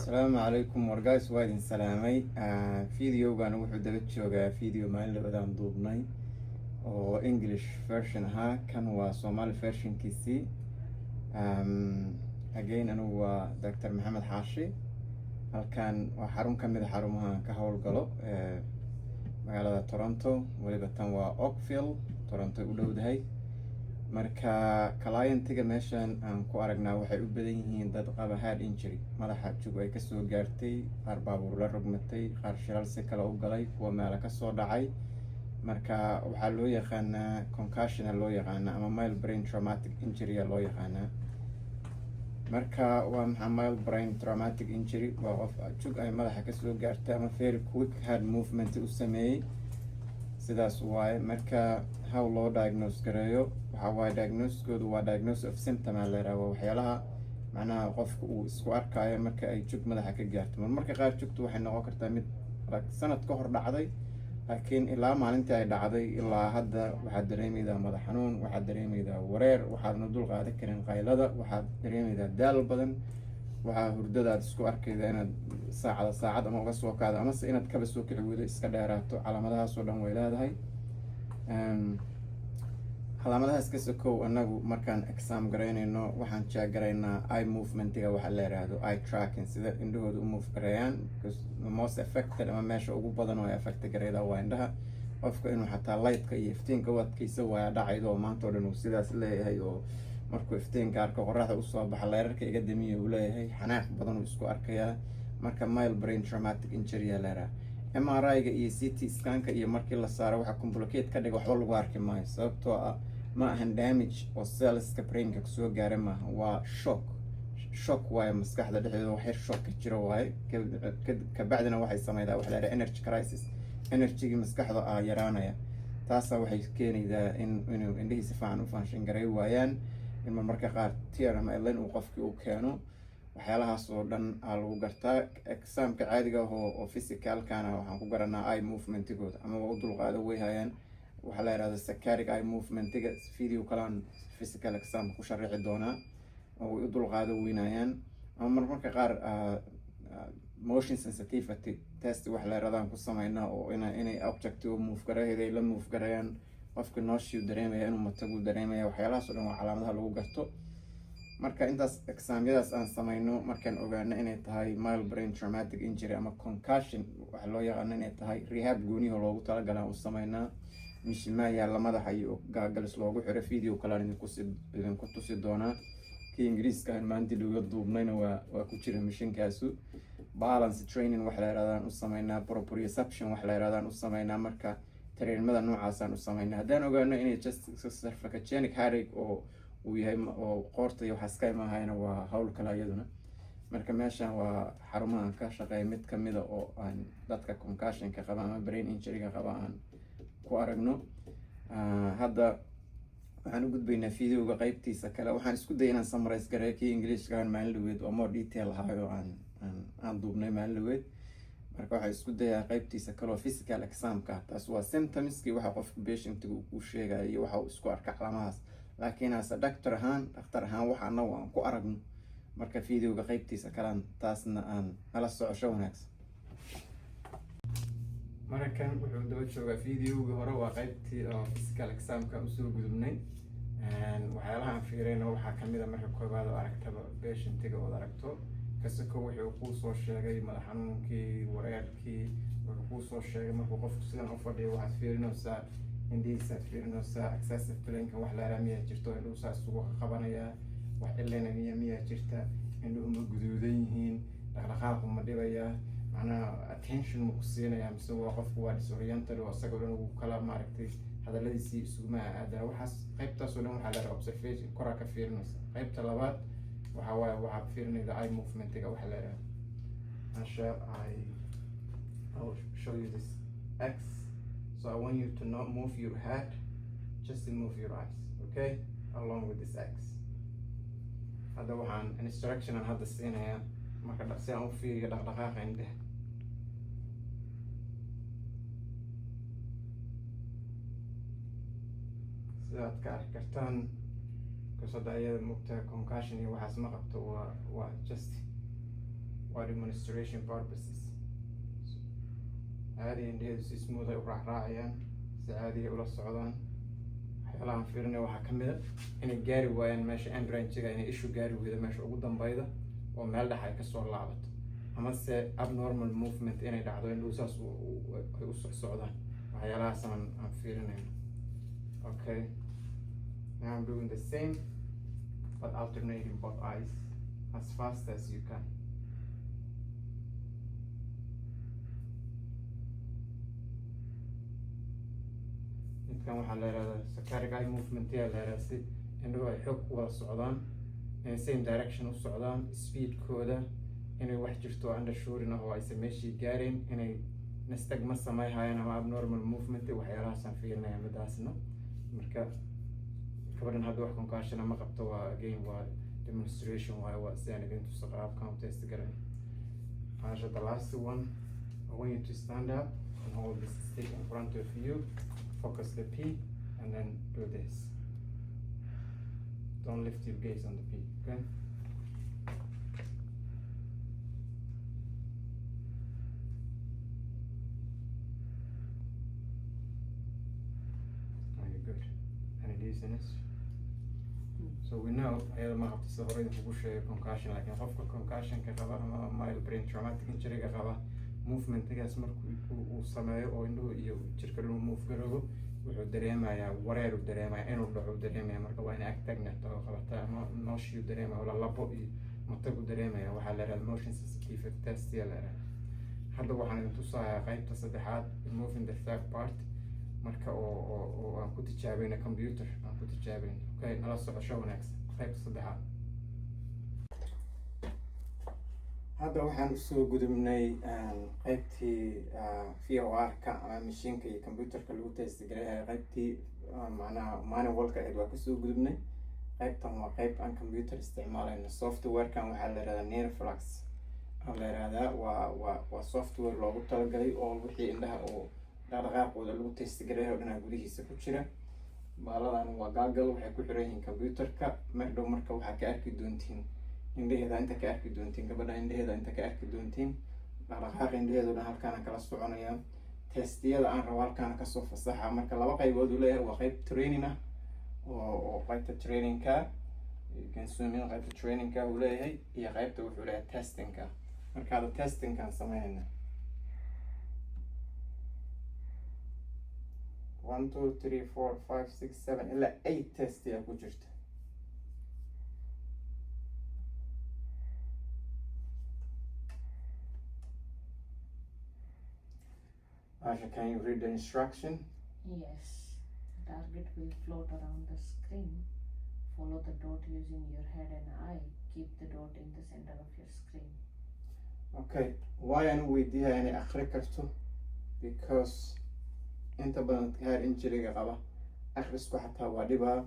Asalaamu calaykum wargays, waa idin salaamay. Videogan wuxuu daba joogaa video maalin labadaan duubnay oo English version ahaa. Kan waa Somali versionkiisii. Again, anigu waa Dr Maxamed Xaashi. Halkan waa xarun ka mid a xarumaha ka howlgalo magaalada Toronto, weliba tan waa Oakville, Toronto u dhowdahay. Marka clientiga meeshan aan ku aragnaa waxay u badan yihiin dad qaba head injury, madaxa jug ay kasoo gaartay, qaar baabuur la rogmatay, qaar shilal si kale u galay, kuwa meelo kasoo dhacay. Marka waxaa loo yaqaanaa concussion loo yaqaanaa ama mild brain traumatic injury loo yaqaanaa. Marka waa maxaa mild brain traumatic injury? Waa qof jug ay madaxa kasoo gaartay ama very quick head movement u sameeyey, sidaas waaye. Marka how loo diagnose gareeyo? Waxaa waaye, diagnosekoodu waa diagnosis of symptom aa la yidhaha. Waa waxyaalaha macnaha qofka uu isku arkayo marka ay jug madaxa ka gaarto. Marmarka qaar jugtu waxay noqon kartaa mid sanad ka hor dhacday, laakiin ilaa maalintii ay dhacday ilaa hadda waxaad dareemeydaa madax xanuun, waxaad dareemeydaa wareer, waxaadna dul qaadan karin qaylada, waxaad dareemeydaa daal badan, waxaa hurdadaad isku arkayda inaad saacada saacad ama uga soo kacdo amase inaad kaba soo kici weydo, iska dheeraato. Calaamadahaas oo dhan way leedahay. Calaamadahaas ka sokow, anagu markaan exam garaynayno waxaan check garaynaa eye movementiga, waxa la yiraahdo eye tracking, sida indhahooda u move gareeyaan, because the most affected ama meesha ugu badan oo ay affect gareyda waa indhaha. Qofka inuu xataa lightka iyo iftiinka u adkeysa waaya dhacaydo oo maanta oo dhan uu sidaas leeyahay, oo markuu iftiinka arko, qoraxda usoo baxa, leerarka iga damiya uu leeyahay, xanaaq badan uu isku arkayaa. Marka mild brain traumatic injury aa la yiraahdaa. MRI-ga iyo CT scanka iyo markii la saaro waxa complicate ka dhiga, waxba lagu arki maayo, sababtoo ah ma ahan damage oo cellska brainka kusoo gaara maaha, waa shock. Shock waaye, maskaxda dhexdeeda wax yar shock ka jiro waaye. Kabacdina waxay sameydaa waxa la yidhaha energy crisis, energygii maskaxda ah yaraanaya. Taasaa waxay keenaydaa in inuu indhihii si fiican u function garay waayaan, in marmarka qaar tear ama ilin uu qofkii u keeno. Waxyaalahaas oo dhan aa lagu gartaa. Examka caadiga ah oo physicalkana waxaan ku garanaa eye movementigooda, ama waa u dulqaado way hayaan, waxaa la yihahda saccadic eye movementiga. Video kalaan physical exam ku sharaxi doonaa, oo way u dulqaado weynayaan, ama marmarka qaar motion sensitivity test wax la yirahdaan ku sameynaa, oo inay objective move garaheeda ay la move garayaan, qofka nausea dareemaya, inuu matagu dareemaya. Waxyaalahaas oo dhan waa calaamadaha lagu garto. Marka intaas examyadaas aan sameyno, markaan ogaano inay tahay mild brain traumatic injury ama concussion waxa loo yaqaano inay tahay, rehab gooniho loogu talagalaan u sameynaa. Mishimaa yaalla madaxa iyo goggles loogu xiro. Video kalaan idinku tusi doonaa. Kii Ingiriiska aan maanta dhuga duubnayna waa ku jira mishinkaasu. Balance training wax la yirahdaan u sameynaa, proprioception wax la yirahdaan u sameynaa. Marka trainmada noocaasaan u sameynaa. Haddaan ogaano inay just cervicogenic headache oo uu yahay oo qoorta iyo waxaas ka imaahayna, waa hawl kale iyaduna. Marka meeshan waa xarumahan ka shaqeeya mid kamida oo aan dadka concussionka qaba ama brain injuryga qaba aan ku aragno. Hadda waxaan u gudbaynaa videoga qeybtiisa kale. Waxaan isku dayay inaan summarize gareeyo kii Englishka aan maalin dhaweed oo more detail ahaayo aan duubnay maalin dhaweed. Marka waxaan isku dayaa qeybtiisa kale oo physical examka. Taas waa symptomskii, waxa qofka patientiga uu kuu sheegayo iyo waxa uu isku arka calaamadahaas, laakiin ase doctor ahaan, dhakhtar ahaan, waxa anagu aan ku aragno. Marka videoga qeybtiisa kalean taasna aan nala socosho wanaagsan. Markan wuxuu daba joogaa videogii hore, waa qeybtii oo physical examka usoo gudubnay. Waxyaalaha aan fiirayna waxaa kamid a, marka koowaad oo aragtaba patientiga ood aragto kasako, wuxuu kuu soo sheegay madax xanuunkii, wareerkii wuxuu kuu soo sheegay. Markuu qofku sidan u fadhiyo, waxaad fiirinaysaa indhihiisaad fiirinaysaa. Excessive blinking wax la yidhaha miyaa jirto? Indhuhu saas isugu qabanayaa, wax ilena miyaa jirta? Indhuhu ma guduudan yihiin? Dhaqdhaqaaqu ma dhibayaa? Macnaha attention ma ku siinayaa mise waa qofku waa disoriented oo isagoo dhan ugu kala maaragtay, hadaladiisii isuguma aadana? Waxaas qaybtaas oo dhan waxaa la yidhaha observation, koraa ka fiirinaysa. Qaybta labaad waxa waaye waxaad fiirinayda eye movementiga waxa la yidhaha. Masha I will show you this X, so I want you to not move your head, just to move your eyes, okay, along with this X. Hadda waxaan instruction aan hadda siinayaa marka si aan u fiiriyo dhaqdhaqaaqa indhaha. Sidaad ka arki kartaan, because hadda ayada mugtaha concussion iyo waxaas ma qabto, waa just Waa demonstration purposes. Caadiga indhaheedu si smooth ay u raacraacayaan, si caadiga ula socdaan. Waxyaalahan fiirinaya waxaa ka mid a inay gaari waayaan meesha end range-ga, inay ishu gaari weydo meesha ugu dambeyda oo meel dhex ay kasoo laabato, amase abnormal movement inay dhacdo, indhuhu saas ay u socsocdaan. Waxyaalahaas aan fiirinayno. Okay, now I'm doing the same but alternating both eyes as fast as you can. Midkan waxaa la yihahdaa saccadic eye movement yaa la yihahdaa, si indhuhu ay xoog u wada socdaan, inay same direction u socdaan, speedkooda, inay wax jirto undershooting ah oo aysan meeshii gaareen, inay nystagmus samayhayaan ama abnormal movement. Waxyaalahaasaan fiirinaya midaasna. Marka gabadhan hadda wax concussion ma qabto. Waa again waa demonstration waaye, waa si aan idin tuso qaabkan u test garan. Asha, the last one, I want you to stand up and hold this stick in front of you, focus the P, and then do this. Don't lift your gaze on the P, okay? Are you good? Any dizziness? So we know ayada ma qabto, sida hore idinkugu sheegay, concussion. Laakiin qofka concussionka qaba ama mild brain traumatic injury-ga qaba, movementigaas markuu uu sameeyo oo indhuhu iyo jirka dhan move garoobo, wuxuu dareemayaa wareer, uu dareemaya inuu dhaco uu dareemaya. Marka waa inay ag taagnaata oo qabata, ama nausea dareemaya, lalabo iyo matag uu dareemaya. Waxaa la yihahda motion sensitive test yaa la yihahda. Hadda waxaan idin tusayaa qaybta saddexaad, removing the third part, marka oo aan ku tijaabayna computer aan ku tijaabayna. Okay, nala socosho wanaagsan qaybta saddexaad. Hadda waxaan usoo gudubnay qaybtii VOR-ka ama mashiinka iyo computerka lagu test gareeyahay. Qaybtii macnaha manualka ahayd waa kasoo gudubnay. Qaybtan waa qayb aan computer isticmaalayno. Softwarekan waxaa la yihahdaa Nerflux aa la yihahdaa. Waa software loogu talagalay oo wixii indhaha oo dhaqdhaqaaqooda lagu test gareeyahay oo dhanaa gudihiisa ku jira. Baaladan waa goggle, waxay ku xiran yihiin computerka. Mar dhow marka waxaa ka arki doontiin indhaheeda, inta ka arki doontiin gabadha indhaheeda, inta ka arki doontiin dhaqdhaqaaqa indhaheeda o dhan. Halkaana kala soconaya testiyada aan rabo, halkaana kasoo fasaxa. Marka laba qaybood uu leeyahay: waa qayb training ah oo qaybta trainingka, you can zoom in, qaybta trainingka uu leeyahay, iyo qaybta wuxuu leeyahay testingka. Marka hadda testingkaan sameynayna. One, two, three, four, five, six, seven ilaa eight test ayaa ku jirta. Asha, can you read the instruction? Yes. The target will float around the screen. Follow the dot using your head and eye. Keep the dot in the center of your screen. Okay, why aan u weydiiyaa inay akhri karto? Because inta badan dadka head injury-ga qaba akhrisku xataa waa dhibaa,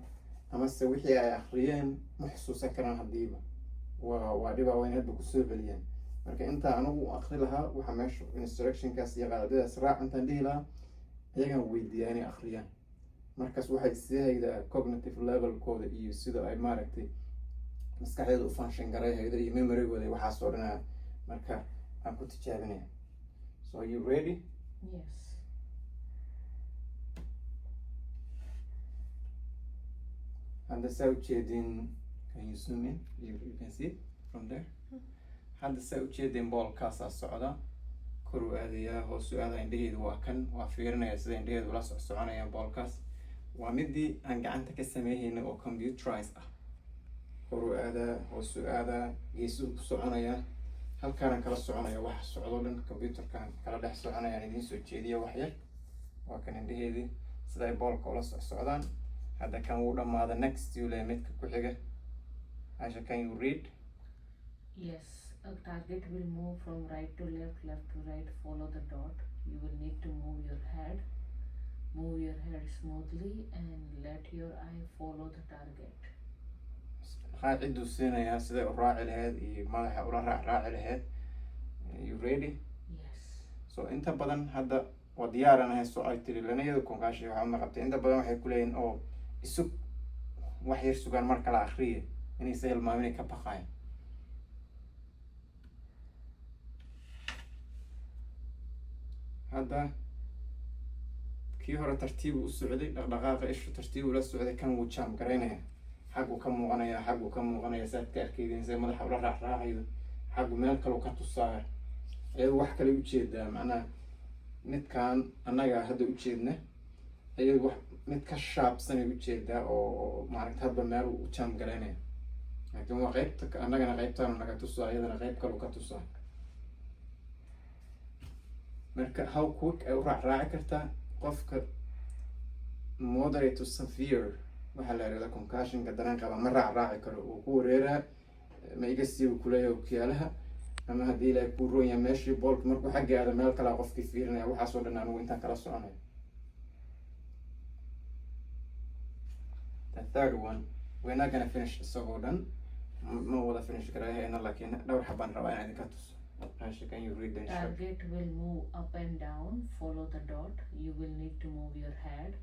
amase wixii ay akhriyeen ma xusuusan karaan. Haddiiba waa dhibaa, waa in hadba kusoo celiyaan. Marka intaa anigu akri lahaa waxaa meesha instructionkaas iyo qaacidadaas raac intaan dhihi lahaa, iyagaan weydiiyaa inay akhriyaan. Markaas waxay sii haydaa cognitive levelkooda iyo sida ay maaragtay maskaxdeeda u function garay haydo iyo memorygooda iyo waxaas oo dhan marka aan ku tijaabinaya. So are you ready? Yes. Hadda saa ujeedin, can you zoom in? You can see it from there. Hadda saa ujeedin, boolkaasaa socda, kor u aadayaa, hoos u aadaya. Indhaheedu waa kan, waa fiirinaya sida indhaheedu ula socsoconayaan boolkaas. Waa midii aan gacanta ka sameynayna oo computerized ah. Kor u aadaa, hoos u aadaa, geesuhu ku soconaya. Halkaanaan kala soconaya waxa socdo dhan, computerkaan kala dhex soconayaan. Idiin soo jeediya wax yar. Waa kan indhaheedii sida ay boolka ula socsocdaan. Hadda kan wuu dhamaada, next yuu leeyahay, midka ku xiga. Asha, can you read? Yes. A target will move from right to left, left to right. Follow the dot. You will need to move your head. Move your head smoothly and let your eye follow the target. Qaaciduu siinayaa siday u raaci lahayd iyo madaxa ula raaci lahayd. You ready? Yes. So inta badan hadda waa diyaaranahay, so ay tiri lanayada concussion waxaa uma qabtay. Inta badan waxay kuleeyihin oo isug wax yar sugaan, mar kala akriya, inaysa hilmaamin ay ka baqayan. Hadda kii hore tartiibu u socday, dhaqdhaqaaqa ishu tartiibu la socday. Kan wuu jump garaynaya, xagguu ka muuqanaya, xagguu ka muuqanaya. Saad ka arkaydeen say madaxa ula raacraacaydo, xaggu meel kaleu ka tusaaya, iyadu wax kale ujeedaa. Macnaha midkaan annaga hadda ujeedna, iyadu wax mid ka shaabsanay ujeedaa oo maaragta hadba meel u jump garaynaya. Laakiin waa qeybta annagana qeybtaanu naga tusaa, iyadana qeyb kalu ka tusaa. Marka how quick ay u raacraaci kartaa. Qofka moderate to severe waxaa la yihahdaa concussionka dareen qaba ma raacraaci karo, uu ku wareeraa, ma iga siibu kuleeyahay okiyaalaha, ama haddii Ilaahay kuu roon yahay meeshii boolka markuu xagga aado meel kalaa qofkii fiirinaya. Waxaasoo dhan anigu intaan kala soconayo. The third one, we're not gonna finish isagoo dhan, ma wada finish garayhayna, laakiin dhowr xabaan rabaa inaan idinka tuso. Asha, can you read the instruction? Target will move up and down. Follow the dot. You will need to move your head.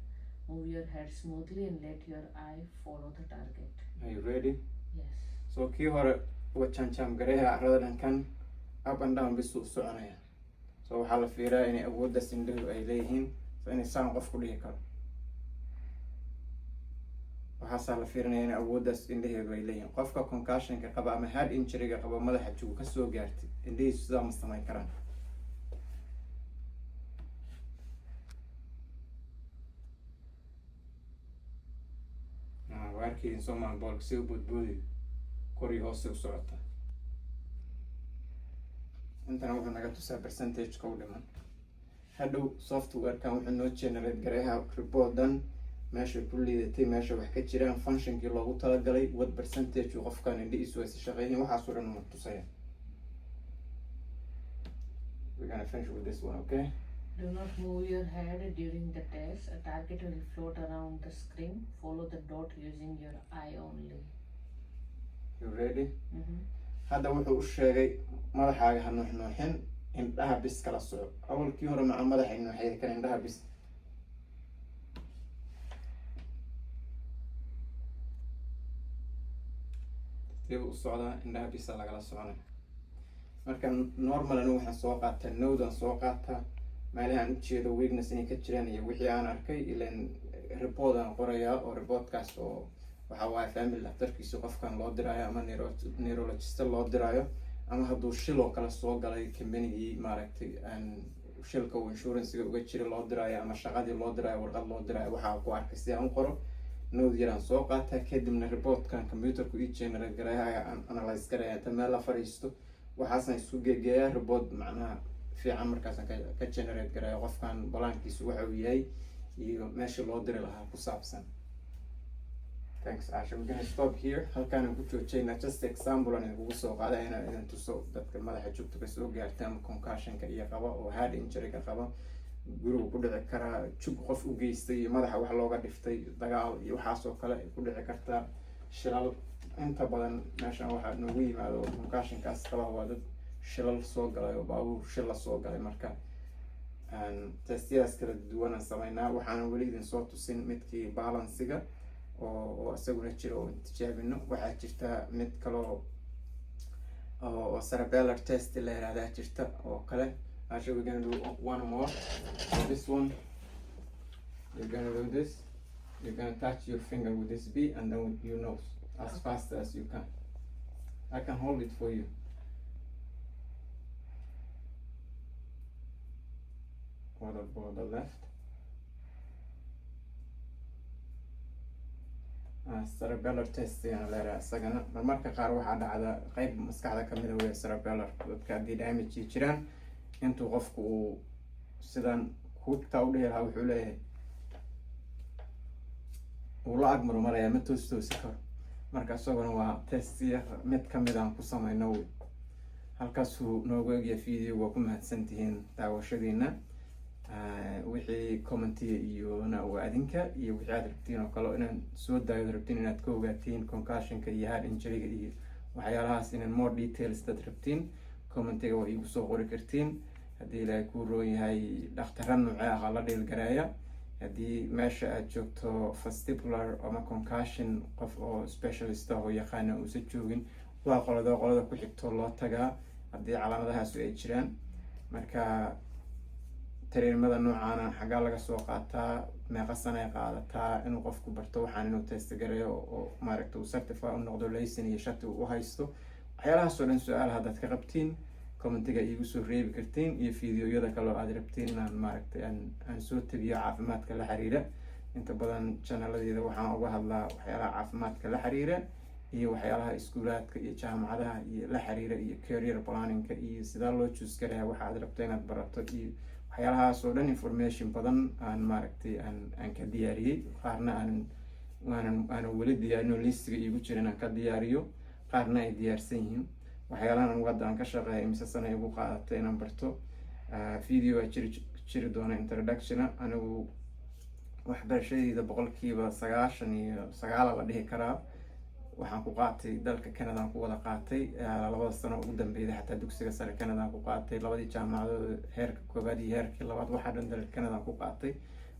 Move your head smoothly and let your eye follow the target. Are you ready? Yes. So kii hore wa jump gareeha carrada dhan, kan up and down bisuu u soconaya. So waxaa la fiiriyaa inay awooddaas indhuhu ay leeyihiin, so inay saan qofku dhihi karo. Waxaasaa la fiirinaya inay awooddaas indhaheedu ay leeyihiin. Qofka concussionka qaba ama head injuryga qaba, madaxa jugu kasoo gaartay, indhihiisu sidaa ma samayn karaan. Waa arkaydin soo maa boolka si u boodboodiyo, kor iyo hoose u socota. Intana wuxuu naga tusaa percentage-ka u dhiman. Hadhow software-kan wuxuu noo generate gareeha report-dan, meeshay ku liidatay, meesha wax ka jiraan, functionkii loogu talagalay, what percentage uu qofkan indhihiisu ay si shaqeeyeen, waxaasoo dhan una tusaya. We're gonna finish with this one, okay? Do not move your head during the test. A target will float around the screen. Follow the dot using your eye only. You ready? Mm-hmm. Hadda wuxuu u sheegay madaxaaga ha nuuxnuuxin, indhaha bis kala soco. Awalkii hore maca madaxa nuuxyada, kan indhaha bis. Tartiib u socdaa, indhaha bisa lagala soconaya. Marka normal anigu waxaan soo qaataa note-an soo qaataa meelaha aan ujeedo weakness inay ka jiraan iyo wixii aan arkay. Ilan report aan qorayaa, oo reportkaas oo waxa waaye family dhakhtarkiisi qofkan loo diraayo ama neurologist loo diraayo, ama hadduu shil oo kale soo galay, companygii maaragtay shilka uu insurancega uga jira loo diraayo, ama shaqadii loo diraayo, warqad loo diraayo. Waxaa ku arkay si aan u qoro, note yaraan soo qaataa. Kadibna reportkan computerku ii generate garaya aan analyze garaya, inta meel la fadhiisto waxaasaan isku gegeeyaa, report macnaha fiican markaasaan ka generate garaya qofkan balaankiisu waxa uu yahay iyo meeshii loo diri lahaa ku saabsan. Thanks, Asha. We're gonna stop here. Halkaan ku joojayna. Just example aan idinkugu soo qaaday inaan idin tuso dadka madaxa jugta kasoo gaarta ama concussionka iyo qaba oo head injury-ga qaba. Gurigu ku dhici karaa, jug qof u geystay iyo madaxa wax looga dhiftay, dagaal iyo waxaas oo kale ay ku dhici kartaa, shilal. Inta badan meeshan waxaa noogu yimaado concussionkaas qaba waa dad shilal soo galay oo baabuur shil la soo galay. Marka testiyadaas kala duwan aan sameynaa. Waxaana weli idin soo tusin midkii balancega oo isaguna jira oo tijaabino. Waxaa jirta mid kaloo oo cerebellar test la yihahdaa jirta oo kale. Actually, we're gonna do one more. So this one, you're gonna do this, you're gonna touch your finger with this B and then with your nose as fast as you can. I can hold it for you. For the left. Cerebellar test ayaan leedahay isagana. Marmarka qaar waxaa dhacda qeyb maskaxda kamida wey cerebellar, dadka haddii damage jiraan, intuu qofku uu sidan hubtaa u dhihi lahaa, wuxuu leeyahay uu la agmaro maraya, ma toos toosi karo. Marka isaguna waa testiya mid kamid aan ku sameyno wey. Halkaasuu noogu egya video. Waa ku mahadsantihiin daawashadiina. Wixii commentiga iyona waa adinka, iyo wixii aad rabtiin oo kale inaan soo daayo rabtiin, inaad ka ogaatiin concussionka iyo head injuryga iyo waxyaalahaas, inaan more details dad rabtiin, commentiga waa iigu soo qori kartiin. Haddii Ilaahay kuu roon yahay, dhakhtara noocee ah la dhiilgareeya, haddii meesha aad joogto vestibular ama concussion qof oo specialist ah oo yaqaana uusan joogin, waa qolada qolada ku xigto loo tagaa haddii calaamadahaasu ay jiraan. Marka Trainingmada noocaana xaggaa laga soo qaataa? Meeqa sana ay qaadataa inuu qofku barto waxaan, inuu test gareeyo oo maaragta uu certify u noqdo, laysin iyo shati uu u haysto? Waxyaalahaas oo dhan su-aal haddaad ka qabtiin, commentiga iigu soo reebi kartiin, iyo videoyada kale oo aad rabtiin inaan maaragtay aan soo tabiyo caafimaadka la xiriira. Inta badan channeladeeda waxaan uga hadlaa waxyaalaha caafimaadka la xiriira iyo waxyaalaha iskuulaadka iyo jaamacadaha iyo la xiriira iyo career planningka iyo sidaa loo choose garaya waxa aad rabto inaad barato iyo waxyaalahaas oo dhan. Information badan aan maaragtay aan ka diyaariyey, qaarna aanan weli diyaarin oo listiga iigu jira inaan ka diyaariyo, qaarna ay diyaarsan yihiin. Waxyaalahan anigu hadda aan ka shaqeeya, imise sana igu qaadatay inaan barto, video aa jiri doona introductiona. Anigu waxbarashadeyda 99% la dhihi karaa waxaan ku qaatay dalka Canada ku wada qaatay. 2da sano ugu dambeyday, xataa dugsiga sare Canada ku qaatay, labadii jaamacadood, heerka koowaad iyo heerkii labaad, waxaa dhan dalka Canada ku qaatay.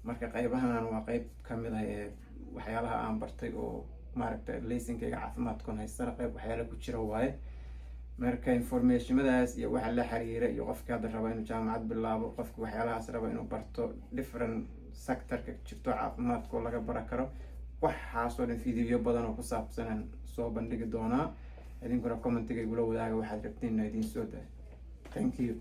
Marka qaybahan waa qayb kamid ah ee waxyaalaha aan bartay oo maaragta laysinkayga caafimaadkoon haystana qayb waxyaala ku jira waaye. Marka informationadaas iyo waxa la xiriira, iyo qofka hadda raba inuu jaamacad bilaabo, qofka waxyaalahaas raba inuu barto, different sectorka jirto caafimaadka oo laga bara karo, waxaasoo dhan videoyo badan oo ku saabsanaan soo bandhigi doonaa. Idinkuna commentiga igula wadaaga waxaad rabtiin ina idiin soo daay. Thank you.